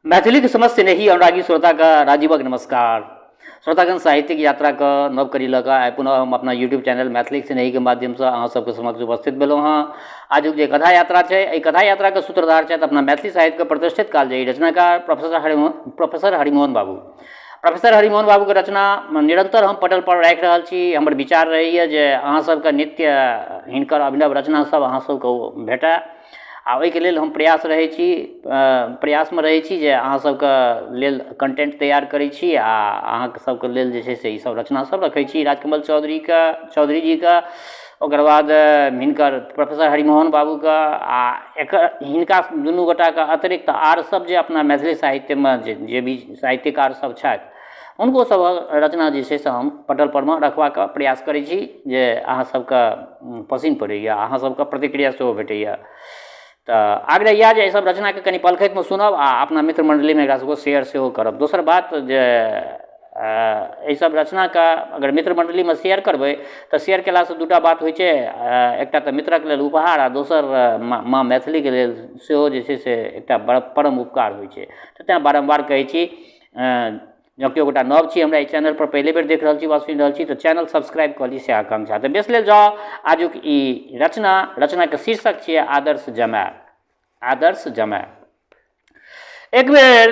मैथिलीके समस्त स्नेही अनुरागी श्रोताके राजीवक नमस्कार। श्रोतागण, साहित्यिक यात्राके नव कड़ी लऽ कऽ आइ पुनः हम अपना यूट्यूब चैनल मैथिलीक स्नेहीके माध्यमसँ अहाँ सबके समक्ष उपस्थित भेलहुँ हँ। आजुक जे कथा यात्रा छै, एहि कथा यात्राके सूत्रधार छथि अपना मैथिली साहित्यके प्रतिष्ठित कालजयी रचनाकार प्रोफेसर हरिमोहन बाबू। प्रोफेसर हरिमोहन बाबूके रचना निरन्तर हम पटल पर राखि रहल छी। हमर विचार रहैए जे अहाँ सबके नित्य हिनकर अभिनव रचना सब अहाँ सबके भेटै आ ओहिके लेल हम प्रयास रहै छी, प्रयासमे रहै छी जे अहाँ सबके लेल कन्टेन्ट तैयार करै छी आ अहाँ सबके लेल जे छै से ईसब रचना सब रखै छी। राजकमल चौधरीके, चौधरी जीके, ओकर बाद हिनकर प्रोफेसर हरिमोहन बाबूके आ एकर हिनका दुनू गोटाके अतिरिक्त आर सब जे अपना मैथिली साहित्यमे जे भी साहित्यकार सब छथि, हुनको सबहक रचना जे छै से हम पटल परमे रखबाक प्रयास करै छी जे अहाँ सबके पसिन पड़ैए, अहाँ सबके प्रतिक्रिया सेहो भेटैए। तऽ आग्रह इएह जे एहिसब रचनाके कनि पलखतिमे सुनब आ अपना मित्र मण्डलीमे एकरा सबके शेयर सेहो करब। दोसर बात जे एहिसब रचनाके अगर मित्र मण्डलीमे शेयर करबै तऽ शेयर कयलासँ दूटा बात होइ छै। एकटा तऽ मित्रक लेल उपहार आ दोसर माँ मैथिलीके लेल सेहो जे छै से एकटा बड़ परम उपकार होइ छै। तऽ तैँ बारम्बार कहै छी, जँ केओ गोटा नव छी, हमरा एहि चैनलपर पहिले बेर देख रहल छी वा सुनि रहल छी, तऽ चैनल सब्सक्राइब कऽ ली, से आकांक्षा। तऽ बेस लेल जाउ आजुक ई रचना। रचनाके शीर्षक छियै आदर्श जमाय। आदर्श जमाय। एक बेर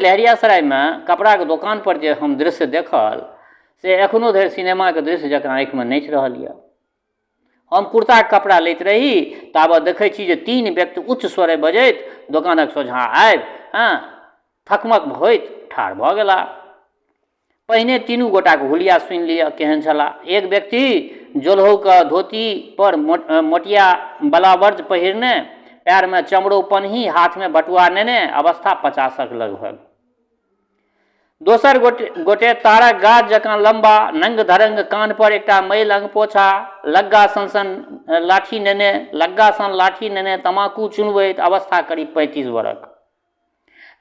लहेरियासरायमे कपड़ाके दोकानपर जे हम दृश्य देखल से एखनो धरि सिनेमाके दृश्य जकाँ आँखिमे नाचि रहल यऽ। हम कुर्ताके कपड़ा लैत रही, ताबत देखै छी जे तीन व्यक्ति उच्च स्वरे बजैत दोकानक सोझाँ आबि थकमक होइत ठाढ़ भऽ गेला। पहिने तीनू गोटाके हुलिया सुनि लिअ केहन छला। एक व्यक्ति जोलहौके धोती पर मोटिया बलावर्ज पहिरने, पएरमे चमड़ो पनही, हाथमे बटुआ नेने, अवस्था 50क लगभग। दोसर गोटे तारक गाछ जकाँ लम्बा, नंग धरंग, कान्ह पर एकटा मैल अंगपोछा, लग्गा सन सन लाठी नेने, लग्गा सन लाठी नेने तमाकू चुनबैत, अवस्था करीब 35 बरख।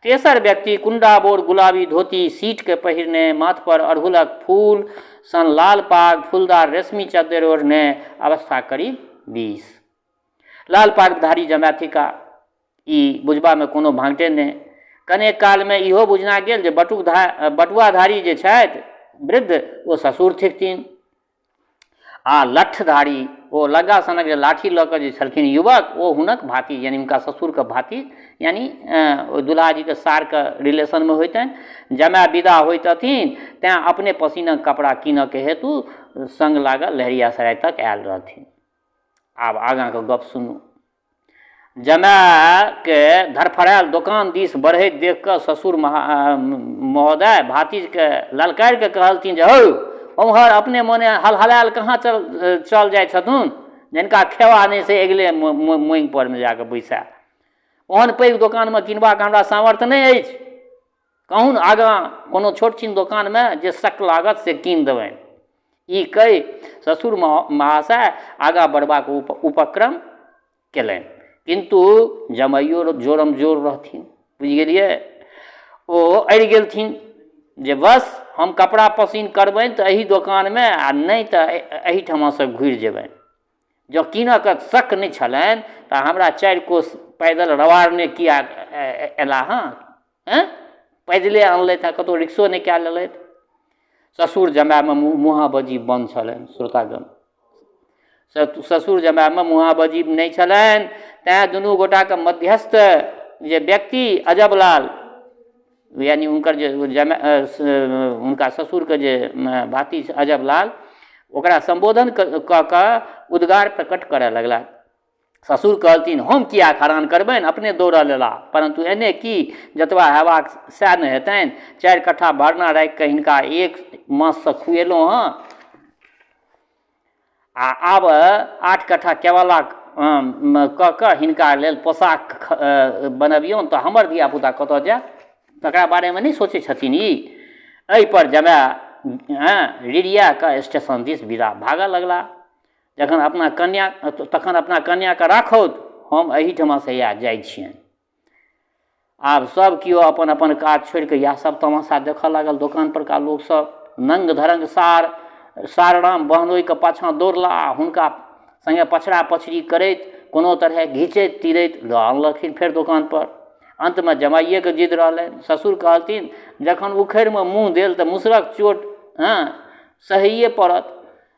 तेसर व्यक्ति कुंडा बोर गुलाबी धोती सीटके पहिरने, माथ पर अड़हुलक फूल सन लाल पाग, फूलदार रेशमी चद्दरि ओढ़ने, अवस्था करीब 20। लाल पागधारी जमाय थिका, ई बुझबामे कोनो भाँगटे नहि। कनेक कालमे इहो बुझना गेल जे बटुआधारी जे छथि वृद्ध, ओ ससुर थिकथिन आ लठधारी ओ लग्गा सनक जे लाठी लऽ कऽ जे छलखिन युवक, ओ हुनक भातिज, यानी हुनका ससुरके भातिज, यानी ओहि दुल्हाजीके सारके रिलेशनमे होइतनि। जमाय विदा होइतथिन तेँ अपने पसीनक कपड़ा कीनऽके हेतु सङ्ग लागल लहेरियासराय तक आयल रहथिन। आब आगाँके गप सुनू। जमायके धड़फड़ायल दोकान दिस बढ़ैत देख कऽ ससुर महोदय भातिजके ललकारि कऽ कहलथिन जे हौ, ओम्हर अपने मोने हलहलायल कहाँ चल चल जाइ छथुन? जिनका खेबा नहि से अगिले मोङि परमे जाकऽ बैसाय। ओहन पैघ दोकानमे किनबाक हमरा सामर्थ्य नहि अछि। कहुन आगाँ कोनो छोट छिन दोकानमे जे शक लागत से कीन देबनि। ई कहि ससुर महाशय आगाँ बढ़बाक उपक्रम केलनि। किन्तु जमाइयो जोरम जोर रहथिन, बुझि गेलियै? ओ अड़ि गेलथिन जे बस हम कपड़ा पसिन करबनि तऽ एही दोकानमे आ नहि तऽ एहिठमासँ घुरि जेबनि। जँ कीनऽके शक नहि छलनि तऽ हमरा 4 कोस पैदल रवारने किया अयला हँ? आँय, पैदले अनलथि आ कतहु रिक्शो नहि कए लेलथि। ससुर जमायमे मुँहाबजी बन्द छलनि। श्रोतागण, ससुर जमायमे मुँहाबजी नहि छलनि, तैँ दुनू गोटाके मध्यस्थ जे व्यक्ति अजबलाल, यानी हुनकर जे जमाय, हुनका ससुरके जे भातिज अजबलाल, ओकरा सम्बोधन कऽ कऽ उद्गार प्रकट करय लगला। ससुर कहलथिन, हम किएक हरान करबनि, अपने दौड़ल अयलाह। परन्तु एने की, जतबा हेबाक सएह ने हेतनि। 4 कट्ठा भरना राखि कऽ हिनका एक माससँ खुएलहुँ हँ आ आब 8 कट्ठा केवाला कऽ कऽ हिनका लेल पोशाक बनबियौन तऽ हमर धियापुता कतऽ जायत? तकरा बारेमे नहि सोचै छथिन ई? एहिपर जमाय रिरिया कऽ स्टेशन दिस विदा भागऽ लगला। जखन अपना कन्या तखन अपना कन्याके राखौत, हम एहिठमासँ इएह जाइ छियनि। आब सब केओ अपन अपन काज छोड़िकऽ इएह सब तमाशा देखऽ लागल। दोकान परका लोकसब नङ्ग धड़ङ्ग सार राम बहनोइके पाछाँ दौड़ला आ हुनका सङ्गे पछड़ा पछड़ी करैत कोनो तरहे घिचैत तीरैत लऽ अनलखिन फेर दोकानपर। अन्तमे जमाइएके जिद रहलनि। ससुर कहलथिन जखन उखड़िमे मुँह देल तऽ मुसरक चोट हँ सहैए पड़त।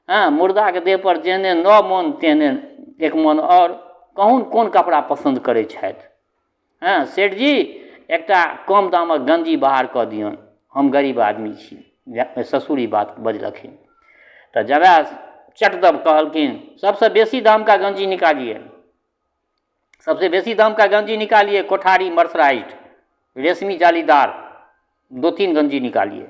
हँ मुर्दाके देहपर जेहने 9 मन तेहने 1 मन आओर। कहून कोन कपड़ा पसन्द करै छथि। हँ सेठजी एकटा कम दामक गञ्जी बाहर कऽ दियौन, हम गरीब आदमी छी। ससुर ई बात बजलखिन तऽ जमाय चट दऽ कहलखिन सबसँ बेसी दाम का गञ्जी निकालिए, सबसे बेसी दाम का गञ्जी निकालिए, कोठारी मर्सराइज्ड रेशमी जालीदार 2-3 गञ्जी निकालिए।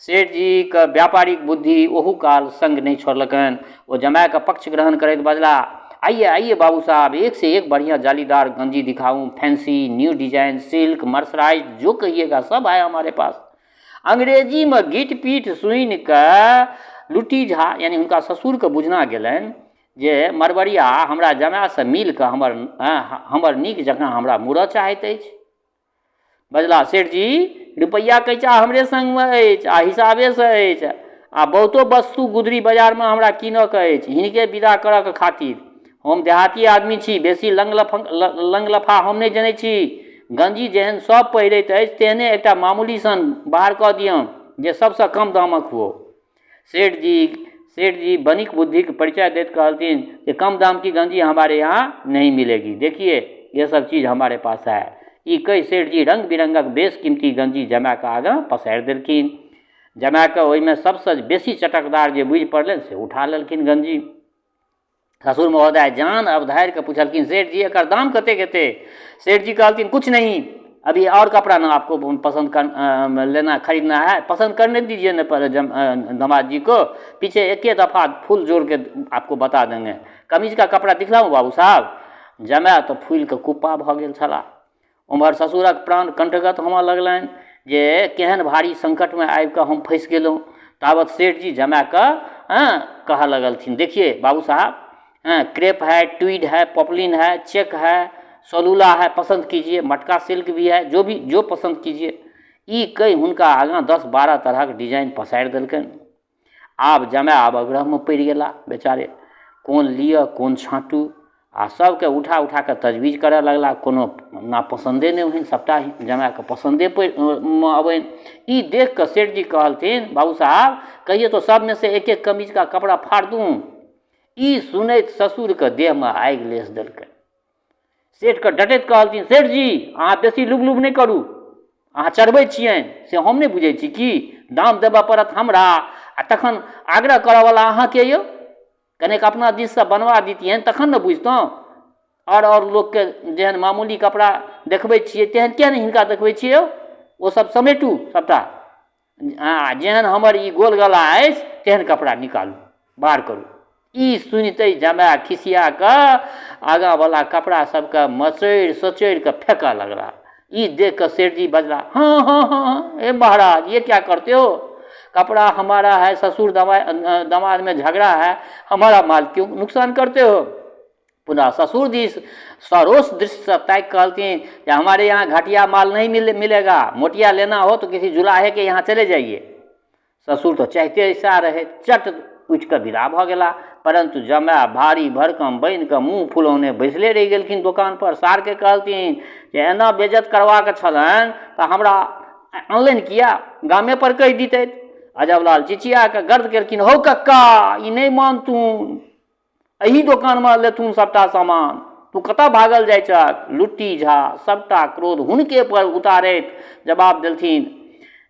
सेठजीके व्यापारिक बुद्धि ओहू काल सङ्ग नहि छोड़लकनि। ओ जमायके पक्ष ग्रहण करैत बजलाह, आइए आइए बाबू साहब, एक से एक बढ़िया जालीदार गंजी दिखाऊं, fancy new design silk mercerised जो कहिएगा सब है हमारे पास। अंग्रेजीमे गिट पीट सुनि कऽ लुट्टी झा यानी हुनका ससुरके बुझना गेलनि जे मरबरिया हमरा जमायसँ मिल कऽ हमर नीक जकाँ हमरा मुड़ऽ चाहैत अछि। बजलाह, सेठजी रुपैआ कैचा हमरे सङ्गमे अछि आ हिसाबेसँ अछि आ बहुतो वस्तु गुदरी बाजारमे हमरा कीनऽके अछि, हिनके विदा करऽके खातिर। हम देहाती आदमी छी, बेसी लंग लफा हम नहि जनै छी। गंजी जेहन सब पहिरैत अछि तेहने एकटा मामूली सन बाहर कऽ दियौन जे सबसँ कम दामक हुअ। सेठ जी बनिक बुद्धिके परिचय दैत कहलथिन जे कम दाम की गंजी हमारे यहाँ नहीं मिलेगी, देखिए ये सब चीज हमारे पास है। ई कहि सेठ जी रंग बिरंगक बेस कीमती गंजी जमाके आगाँ पसारि देलखिन। जमाके ओहिमे सबसँ बेसी चटकदार जे बुझि पड़लनि से उठा लेलखिन गंजी। ससुर महोदय जान अवधारि कऽ पुछलखिन, सेठ जी एकर दाम कतेक हेतै? सेठ जी कहलथिन, कुछ नहीं, अभी और कपड़ा ना आपको पसंद कर लेना खरीदना है, पसंद करने दीजिए न पहले दामाद जी को, पीछे एके दफा फूल जोड़ के आपको बता देंगे। कमीज का कपड़ा दिखलाऊं बाबू साहब? जमाय तऽ फूलि कऽ कुप्पा भऽ गेल छलाह। उम्हर ससुरक प्राण कंठगत होमऽ लगलनि जे केहन भारी संकटमे आबि कऽ हम फँसि गेलहुँ। तावत सेठ जी जमाय कऽ कहऽ लगलथिन, देखिए बाबू साहब, क्रेप है, ट्वीड है, पॉपलिन है, चेक है, सोलुला है, पसंद कीजिए, मटका सिल्क भी है, जो भी जो पसंद कीजिए। ई कहि हुनका आगाँ 10-12 तरहक डिजाइन पसारि देलकनि। आब जमाय अवग्रहमे पड़ि गेला बेचारे, कोन लिअ कोन छाँटू, आ सबके उठा उठा कऽ तजवीज करऽ लगला। कोनो नापसन्दे नहि होइन, सबटा जमायके पसन्दे मे अबनि। ई देख कऽ सेठ जी कहलथिन, बाबू साहब कहिए तो सबमे से एक एक कमीज का कपड़ा फाड़ दूँ। ई सुनैत ससुरके देहमे आगि लेस देलकनि। सेठके डटैत कहलथिन, सेठ जी अहाँ बेसी लुब लुब नहि करू, अहाँ चढ़बै छियनि से हम नहि बुझै छी की? दाम देबऽ पड़त हमरा आ तखन आग्रह करऽवला अहाँके यौ? कनेक अपना दिससँ बनवा दितियनि तखन ने बुझितहुँ। आओर लोकके जेहन मामूली कपड़ा देखबै छियै तेहन किए नहि हिनका देखबै छियै यौ? ओ सब समेटू सबटा, आ जेहन हमर ई गोल गला अछि तेहन कपड़ा निकालू, बाहर करू। ई सुनिते जमाय खिसिया कऽ आगाँवला कपड़ा सबके मचोड़ि सोचोड़ि कऽ फेकऽ लगला। ई देख कऽ सेठ जी बजला, हँ हँ हँ हँ हे महाराज ये क्या करते हो, कपड़ा हमारा है, ससुर दामाद में झगड़ा है, हमारा माल क्यों नुकसान करते हो। पुनः ससुर दिस सरोष दृष्टिसँ ताकि कहलथिन जे हमारे यहाँ घटिया माल नहीं मिलेगा, मोटिया लेना हो तो किसी जुलाहे के यहाँ चले जाइए। ससुर तऽ चाहिते सएह रहै, चट उठि कऽ विदा भऽ गेला। परन्तु जमाय भारी भरकम बनि कऽ मुँह फुलौने बैसले रहि गेलखिन दोकानपर। सारके कहलथिन जे एना बेइज्जत करबाक छलनि तऽ हमरा अनलनि किया, गामेपर कहि दितथि। अजबलाल चिचिया कऽ गर्द केलखिन, हौ कक्का ई नहि मानथुन, एही दोकानमे लेथुन सबटा सामान, तू कतऽ भागल जाइ छहक। लुट्टी झा सबटा क्रोध हुनके पर उतारैत जवाब देलथिन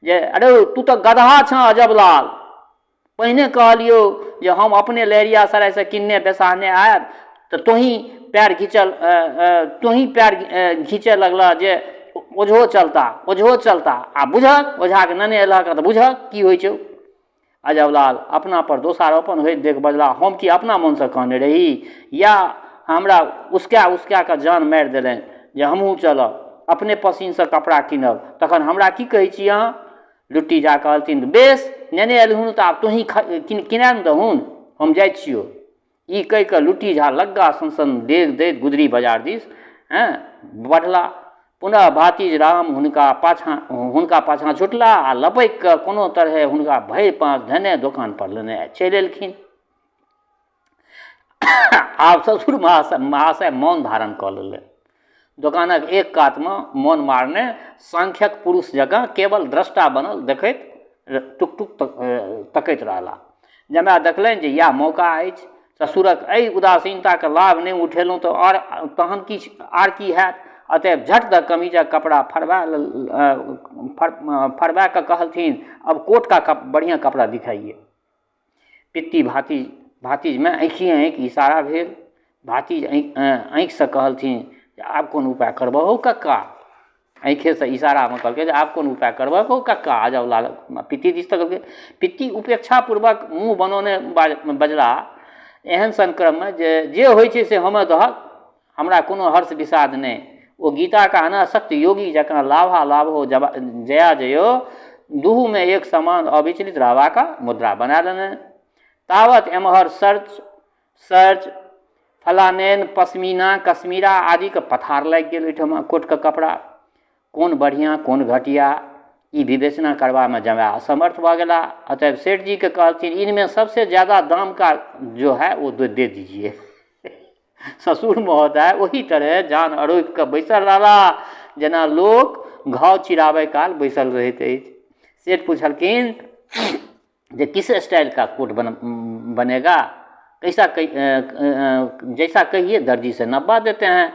जे अरे तू तऽ गदहा छह अजबलाल, पहिने कहलियौ जे हम अपने लहेरियासरायसँ किनने बेसाहने आयब तऽ तोही पैर घिचल तोही पैर घिचऽ लगलह जे ओझो चलता ओझो चलता, आ बुझहक ओझाके नेने एलहक तऽ बुझहक की होइ छौ। अजबलाल अपना पर दोषारोपण होइत देख बजलाह, हम की अपना मोनसँ कहने रही? या हमरा उसका उसका कऽ जान मारि देलनि जे हमहूँ चलब, अपने पसिनसँ कपड़ा कीनब, तखन हमरा की कहै छी अहाँ? लुट्टी झा कहलथिन, बेस, नेने एलहुन तऽ आब तोँही किना ने दहुन, हम जाइ छियौ। ई कहि कऽ लुट्टी झा लग्गा सन सन डेग दैत गुदरी बाजार दिस बढ़ला। पुनः भातिज राम हुनका पाछाँ छुटला आ लपकि कऽ कोनो तरहे हुनका भरि पाँज धयने दोकान पर लेने चलि एलखिन। आब ससुर महाशय महाशय मौन धारण कऽ लेलनि। दोकानक एक कातमे मौन मारने सांख्यक पुरुष जकाँ केवल द्रष्टा बनल देखैत टुक-टुक तकैत रहलाह। जमाय देखलनि जे इएह मौका अछि। ससुरक एहि उदासीनताक लाभ नहि उठेलहुँ तऽ आओर तहन किछु आर की हैत? अतएव झट दऽ कमीजक कपड़ा फड़बा फड़बा कऽ कहलथिन, अब कोट का बढ़िया कपड़ा दिखाइए। पित्ती भातिज भातिजमे आँखिए आँखि इशारा भेल। भातिज आँखिसँ कहलथिन जे आब कोन उपाय करबहो कक्का? आँखिएसँ इशारामे कहलकै जे आब कोन उपाय करबहक हौ कक्का? अजब लाल पित्ती दिस तकलकै। पित्ती उपेक्षापूर्वक मुँह बनौने बजलाह एहन सन क्रममे जे जे होइ छै से होमऽ दहक, हमरा कोनो हर्ष विषाद नहि। ओ गीताक अनासक्त योगी जकाँ लाभालाभो जया जयो दुहूमे एक समान अविचलित रहबाक मुद्रा बना लेलनि। तावत एम्हर सर्च सर्च फलानेन पश्मीना कश्मीरा आदिके पथार लागि गेल ओहिठमा कोटके कपड़ा। कोन बढ़िआँ कोन घटिया ई विवेचना करबामे जमाय असमर्थ भऽ गेलाह। अतएव सेठजीके कहलथिन इनमें सबसे ज़्यादा दाम का जो है वो दे दीजिए। ससुर महोदय ओही तरहे जान अरोपि कऽ बैसल रहलाह जेना लोक घाव चिराबै काल बैसल रहैत अछि। सेठ पुछलखिन जे किस स्टाइल का कोट बनेगा? कैसा जैसा कहिए दर्जी से नपबा देते हैं।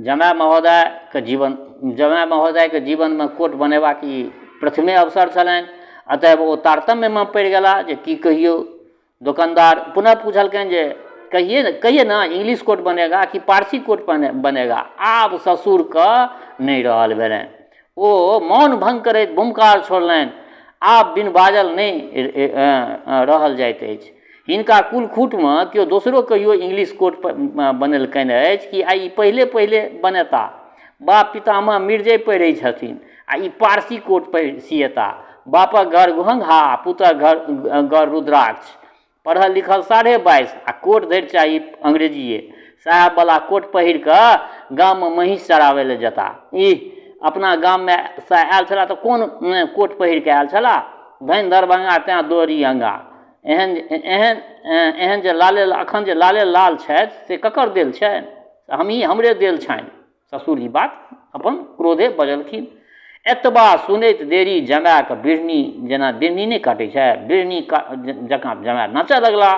जमाय महोदयके जीवन जमाय महोदयके जीवनमे कोट बनेबाक ई प्रथमे अवसर छलनि। अतएव ओ तारतम्यमे पड़ि गेलाह जे की कहियौ। दोकानदार पुनः पुछलकनि जे कहिए ने कहिए ना इंग्लिश कोट बनेगा कि पारसी कोट बनेगा? आब ससुरके नहि रहल भेलनि। ओ मौन भङ्ग करैत भूमकार छोड़लनि, आब बिन बाजल नहि रहल जाइत अछि। हिनका कुलखूटमे केओ दोसरो कहियो इंग्लिश कोट बनेलकनि अछि कि आइ ई पहिले पहिले बनेता? बाप पितामह मिर्जइ पहिरै छथिन आ ई पारसी कोट पहिर सियेता। बापक घर घोंघा आ पुतक घर गर रुद्राक्ष। पढ़ल लिखल 22.5 आ कोट धरि चाही अंग्रेजिए। साहेबवला कोट पहिर कऽ गाममे महींस चराबै लए जेता। ईह, अपना गाममे सँ आयल छलाह तऽ कोन कोट पहिर कऽ आयल छलाह? धनि दरभंगा तेँ दोहरी अंगा। एहन एहन एहन जे लाले एखन जे लाले लाल छथि से ककर देल छनि? हमही हमरे देल छनि। ससुर ई बात अपन क्रोधे बजलखिन। एतबा सुनैत देरी जमायके बिढ़नी जेना बिढ़नी नहि काटै छै, बिढ़नी जकाँ जमाय नाचऽ लगला।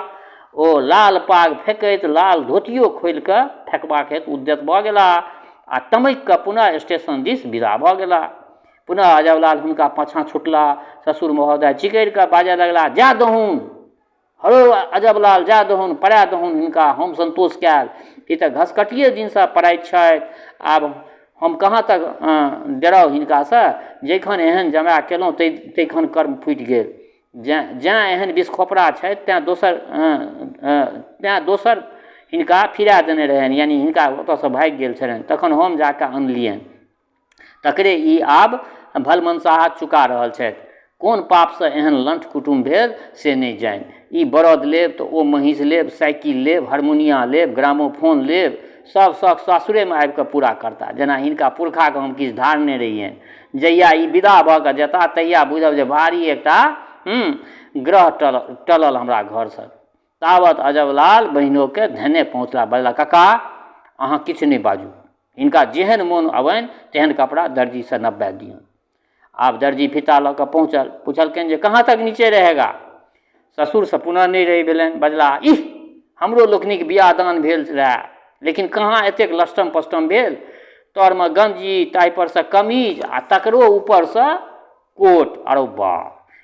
ओ लाल पाग फेकैत लाल धोतियो खोलि कऽ फेकबाक हेतु उद्यत भऽ गेला आ तमकि कऽ पुनः स्टेशन दिस विदा भऽ गेला। पुनः अजबलाल हुनका पाछाँ छुटला। ससुर महोदय चिकरि कऽ बाजऽ लगला, जाय दहुन हरो अजबलाल, जाय दहुन, पड़ा दहुन हिनका, हम सन्तोष कयल। ई तऽ घसकटिए दिनसँ पड़ाइत छथि। आब हम कहाँ तक डराउ हिनकासँ? जैखन एहन जमाय केलहुँ तैखन कर्म फूटि गेल। जैँ जैँ एहन बिसखोपरा छथि तैँ दोसर तैँ दोसर हिनका फिरा देने रहनि, यानि हिनका ओतऽसँ भागि गेल छलनि। तखन हम जाकऽ अनलियनि। तकरे ई आब भलमनसाहत चुका रहल छथि। कोन पापसँ एहन लण्ठ कुटुम भेल से नहि जानि। ई बड़द लेब तऽ ओ महींस लेब, साइकिल लेब, हारमोनिया लेब, ग्रामोफोन लेब, सभ शख सासुरेमे आबि कऽ पूरा करताह। जेना हिनका पुरखाके हम किछु धारने रहियनि। जहिया ई विदा भऽ कऽ जेताह तहिया बुझब जे भारी एकटा ग्रह टलल हमरा घरसँ। तावत अजबलाल बहिनोके धेने पहुँचला। बजला, कका, अहाँ किछु नहि बाजू। हिनका जेहन मोन अबनि तेहन कपड़ा दर्जीसँ नपबा दियौन। आब दर्जी फीता लऽ कऽ पहुँचल। पुछलकनि जे कहाँ तक नीचे रहेगा? ससुरसँ पुनः नहि रहि भेलनि। बजलाह, इह, हमरो लोकनिक बियाह दान भेल रहए, लेकिन कहाँ एतेक लष्टम पष्टम भेल। तरमे गंजी, ताहिपरसँ कमीज आ तकरो ऊपरसँ कोट। आरो बा,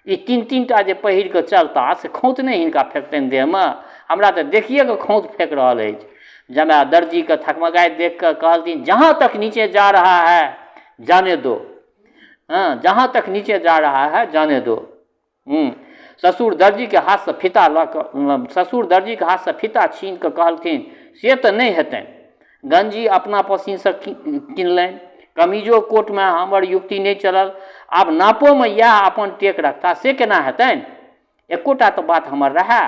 ई तीन तीन टा जे पहिर कऽ चलता से खौंत नहि हिनका फेकतनि देहमे? हमरा तऽ देखिए कऽ खौंत फेक रहल अछि। जमाय दर्जीके थकमकाइत देख कऽ कहलथिन, जहाँ तक नीचे जा रहा है जाने दो। हँ, जहाँ तक नीचे जा रहा है जाने दो। हूँ ससुर दर्जीके हाथसँ फीता लऽ कऽ ससुर दर्जीके हाथसँ फीता छीन कऽ कहलथिन, से तऽ नहि हेतनि। गंजी अपना पसीनसँ किनलनि। कमीजो कोटमे हमर युक्ति नहि चलल। आब नापोमे इएह अपन टेक रखता से केना हेतनि? एकोटा तऽ बात हमर रहए।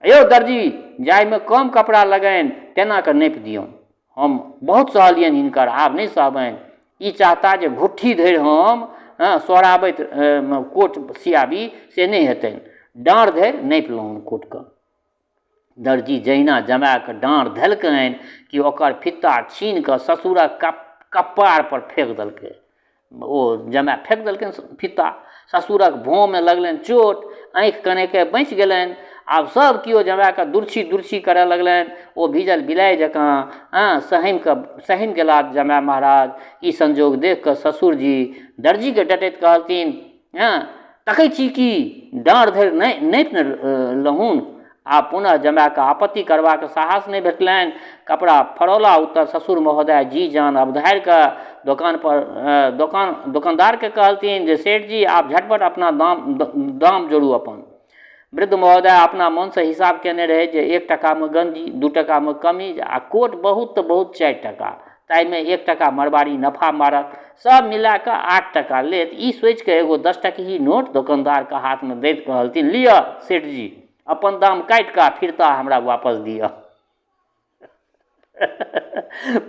यौ दर्जी, जाहिमे कम कपड़ा लगनि तेना कऽ नापि दियौन। हम बहुत सहलियनि हिनकर, आब नहि सहबनि। ई चाहता जे घुट्ठी धरि हम सोहराबैत कोट सियाबी, से नहि हेतनि। डाँड़ धरि नापि लहुन कोटके। दर्जी जहिना जमायके डाँड़ धेलकनि कि ओकर फित्ता छीन कऽ ससुरक कपारपर फेक देलकै। ओ जमाय फेक देलकनि फित्ता। ससुरक भौंहमे लगलनि चोट, आँखि कनेके बचि गेलनि। आब सब केओ जमायके दुर्छी दुर्छी करऽ लगलनि। ओ भीजल बिलाइ जकाँ सहमि कऽ सहमि गेला जमाय महाराज। ई संजोग देखि कऽ ससुरजी दर्जीके डँटैत कहलथिन, हँ तकै छी की डाँड़ धरि नहि नापि ने लहुन। आ पुनः जमायके आपत्ति करबाक साहस नहि भेटलनि। कपड़ा फड़ौला उत्तर ससुर महोदय जी जान अवधारि कऽ दोकानपर दोकान दोकानदारके कहलथिन जे सेठजी आब झटपट अपना दाम दाम जोड़ू अपन। वृद्ध महोदय अपना मनसँ हिसाब कयने रहै जे 1 टाकामे गंजी, 2 टाकामे कमीज आ कोट बहुत तऽ बहुत 4 टाका, ताहिमे 1 टाका मरबाड़ी नफा मारत, सब मिला कऽ 8 टाका लेत। ई सोचि कऽ एगो 10 टकही नोट दोकानदारके हाथमे दैत कहलथिन, लिअ सेठजी, अपन दाम काटि कऽ फिरता हमरा वापस दिअ।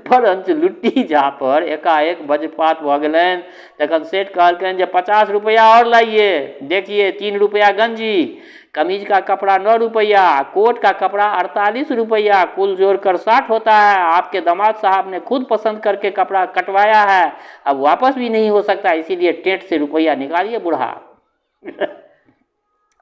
परञ्च लुट्टी झा पर एकाएक वज्रपात भऽ गेलनि जखन सेठ कहलकनि जे 50 रुपैआ और लाइए, देखिए 3 रुपैआ गंजी, कमीज का कपड़ा 9 रुपैआ, कोट का कपड़ा 48 रुपैआ, कुल जोड़कर 60 होता है। आपके दामाद साहब ने खुद पसंद करके कपड़ा कटवाया है, अब वापस भी नहीं हो सकता, इसीलिए टेंट से रुपैआ निकालिए बूढ़ा।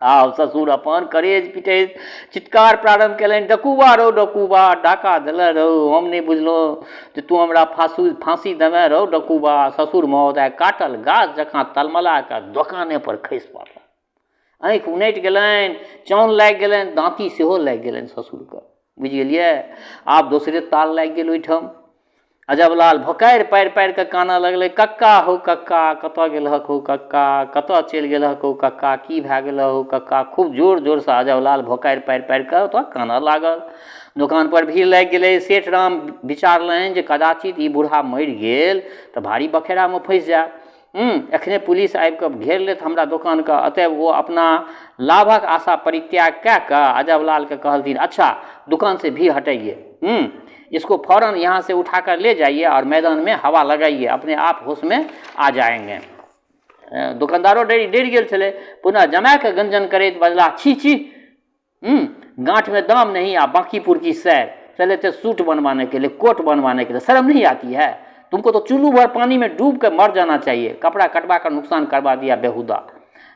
आब ससुर अपन करेज पिटैत चित्कार प्रारम्भ केलनि, डकूबा रौ डकूबा, डाका देले रौ, हम नहि बुझलहुँ जे तू हमरा फाँसी देमे रौ डकूबा। ससुर महोदय काटल गाछ जकाँ तलमला कऽ दोकाने पर खसि पड़ल। आँखि उनटि गेलनि, चाउन लागि गेलनि, दाँती सेहो लागि गेलनि ससुरके, बुझि गेलियै। आब दोसरे ताल लागि गेल ओहिठाम। अजबलाल भोकारि पारि पारि कऽ कानऽ लगलै, कक्का हौ कक्का, कतऽ गेलहक हौ कक्का, कतऽ चलि गेलहक हौ कक्का, की भए गेलह हौ कक्का। खूब जोर जोरसँ अजबलाल भोकारि पारि पारि कऽ ओतऽ कानऽ लागल। दोकानपर भीड़ लागि गेलै। सेठ राम विचारलनि जे कदाचित ई बूढ़ा मरि गेल तऽ भारी बखेरामे फँसि जायब, एखने पुलिस आबि कऽ घेर लेत हमरा दोकानके। अतएव ओ अपना लाभक आशा परित्याग कए कऽ अजबलालके कहलथिन, अच्छा दुकान से भी हटाइए, इसको फौरन यहाँ से उठा कर ले जाइए और मैदान में हवा लगाइए, अपने आप होश में आ जाएंगे। दोकानदारो डरि डरि गेल छलै। पुनः जमायके गंजन करैत बजलाह, छी छी, गांठ में दाम नहीं आ बाकी पुरकी सैर, चले थे सूट बनवाने के लिए, कोट बनवाने के लिए, शर्म नहीं आती है तुमको, तो चुल्लू भर पानी में डूब के मर जाना चाहिए, कपड़ा कटवा कर नुकसान करवा दिया बेहुदा।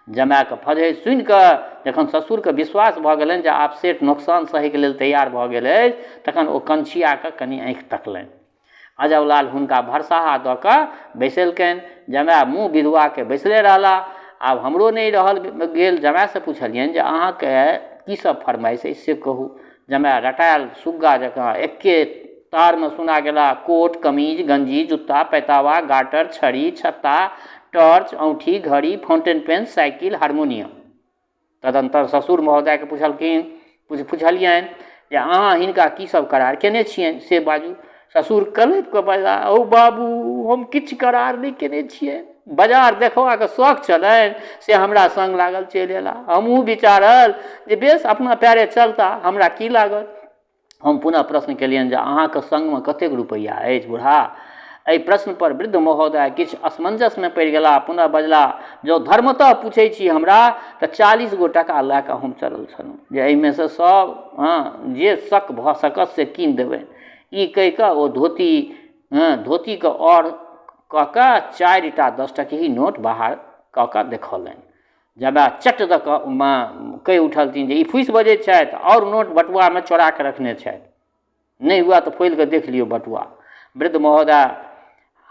जमायके फजहैत सुनि कऽ जखन ससुरके विश्वास भऽ गेलनि जे आब सेठ नोकसान सहैके लेल तैयार भऽ गेल अछि, तखन ओ कनछिया कऽ कनि आँखि तकलनि। अजबलाल हुनका भरसाहा दऽ कऽ बैसेलकनि। जमाय मुँह बिधुआके बैसले रहला। आब हमरो नहि रहल गेल, जमायसँ पुछलियनि जे अहाँके की सब फरमाइश अछि से कहू। जमाय रटायल सुग्गा जकाँ एक्के तारमे सुना गेला, कोट, कमीज, गंजी, जुत्ता, पैतावा, गाटर, छड़ी, छत्ता, टॉर्च, औँठी, घड़ी, फाउंटेन पेन, साइकिल, हारमोनियम। तदनन्तर ससुर महोदयके पुछलखिन पुछलियनि जे अहाँ हिनका की सब करार केने छियनि से बाजू। ससुर कलपि कऽ बजला, औ बाबू हम किछु करार नहि केने छियनि, बाजार देखबाक शौक छलनि से हमरा सङ्ग लागल चलि अयला, हमहूँ विचारल जे बेस अपना पयरे चलता, हमरा की लागत। हम पुनः प्रश्न केलियनि जे अहाँके सङ्गमे कतेक रुपैआ अछि बूढ़ा? एहि प्रश्नपर वृद्ध महोदय किछु असमंजसमे पड़ि गेलाह। पुनः बजलाह, जँ धर्मतः पूछै छी हमरा तऽ 40 गो टाका लए कऽ हम चलल छलहुँ जे एहिमे सँ सब हँ जे शक भऽ सकत से कीन देबनि। ई कहि कऽ ओ धोती हँ धोतीके आओर कऽ कऽ 4टा 10 टकही नोट बाहर कऽ कऽ देखौलनि। जमाय चट दऽ कऽ कहि उठलथिन जे ई फूसि बजैत छथि, आओर नोट बटुआमे चोरा कऽ रखने छथि, नहि हुए तऽ फोलि कऽ देख लियौ बटुआ। वृद्ध महोदय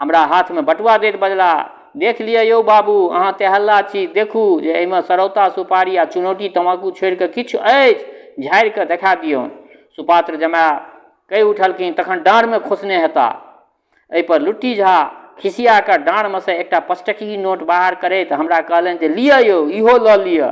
हमरा हाथमे बटुआ दैत बजलाह, देख लिअ यौ बाबू, अहाँ तेहल्ला छी, देखू जे एहिमे सरौता सुपारी आ चुनौटी तमाकू छोड़ि कऽ किछु अछि, झाड़ि कऽ देखा दियौन। सुपात्र जमाय कहि उठलखिन, तखन डाँड़मे खोंसने हेताह। एहिपर लुट्टी झा खिसिया कऽ डाँड़मे सँ एकटा पचटकही नोट बाहर करैत हमरा कहलनि जे लिअ यौ, इहो लऽ लिअ,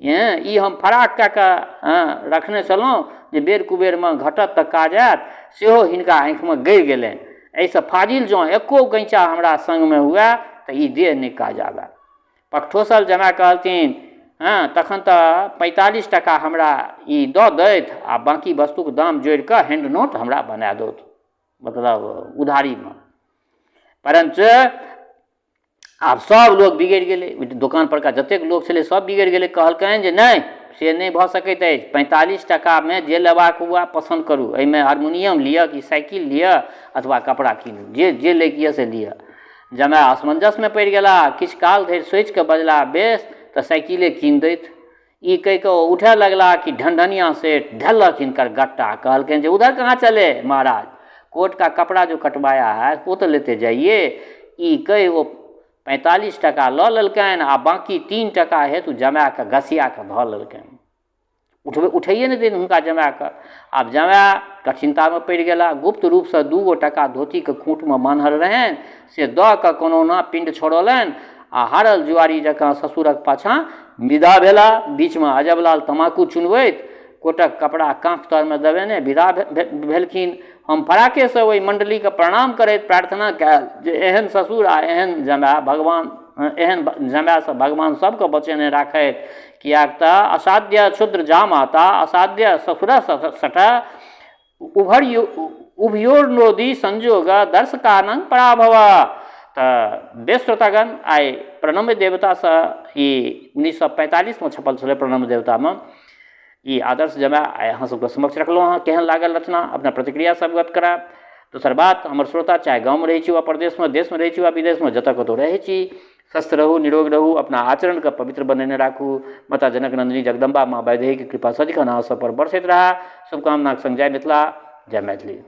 ई हम फराक कए कऽ रखने छलहुँ जे बेर कुबेरमे घटत तऽ काज आयत, सेहो हिनका आँखिमे गड़ि गेलनि। एहिसँ फाजिल जँ एको गैँचा हमरा सङ्गमे हुए तऽ ई देह नहि काज आबय। पकठोसल जमाय कहलथिन, हँ तखन तऽ 45 टाका हमरा ई दऽ दैथ आ बाँकी वस्तुक दाम जोड़ि कऽ हैण्ड नोट हमरा बना दौथ, मतलब उधारीमे। परञ्च आब सब लोक बिगड़ि गेलै, दोकान परका जतेक लोक छलै सब बिगड़ि गेलै। कहलकनि जे नहि, से नहि भऽ सकैत अछि। 45 टाकामे जे लेबाक हुए पसन्द करू। एहिमे हारमोनियम लिअ कि साइकिल लिअ अथवा कपड़ा कीनू, जे जे लैके यऽ से लिअ। जमाय असमंजसमे पड़ि गेलाह। किछु काल धरि सोचि कऽ बजलाह, बेस, तऽ साइकिले कीनि दैथ। ई कहि कऽ ओ उठय लगलाह कि ढनढनिया सेठ ढेलक हिनकर गट्टा। कहलकनि जे उधर कहाँ चले महाराज, कोट का कपड़ा जो कटवाया है वो तो लेते जाइए। ई कहि ओ 45 टाका लऽ लेलकनि आ बाँकी 3 टाका हेतु जमायके घसिया कऽ धऽ लेलकनि। उठबै उठैए नहि देनि हुनका जमायके। आब जमाय कठिनतामे पड़ि गेला। गुप्त रूपसँ 2 गो टाका धोतीके खूँटमे बान्हल रहनि से दऽ कऽ कोनहुना पिण्ड छोड़ौलनि आ हारल जुआरी जकाँ ससुरक पाछाँ विदा भेला। बीचमे अजबलाल तमाकू चुनबैत कोटक कपड़ा काँख तरमे दबेने विदा भेलखिन। हम फराकेसँ ओहि मण्डलीके प्रणाम करैत प्रार्थना कयल जे एहन ससुर आ एहन जमाय भगवान, एहन जमायसँ भगवान सभके बचेने राखथि, किएक तऽ असाध्य क्षुद्र जामाता असाध्य ससुर सठ उभयोर्नोदि संयोग दर्शकानंग पराभव। तऽ बेस श्रोतागण, आइ प्रणम्य देवतासँ ई 1945मे छपल छलै प्रणम्य देवतामे ई आदर्श जमाय आइ अहाँ सबके समक्ष रखलहुँ हँ। केहन लागल रचना, अपना प्रतिक्रिया से अवगत करायब। दोसर बात, हमर श्रोता चाहे गाँवमे रहै छी वा परदेशमे, देशमे रहै छी वा विदेशमे, जतऽ कतहु रहै छी, स्वस्थ रहू, निरोग रहू, अपना आचरणके पवित्र बनेने राखू। माता जनक नन्दिनी जगदम्बा माँ वैदेहीके कृपा सदिखन अहाँ सब पर बरसैत रहए। शुभकामनाके संग जय मिथिला, जय मैथिली।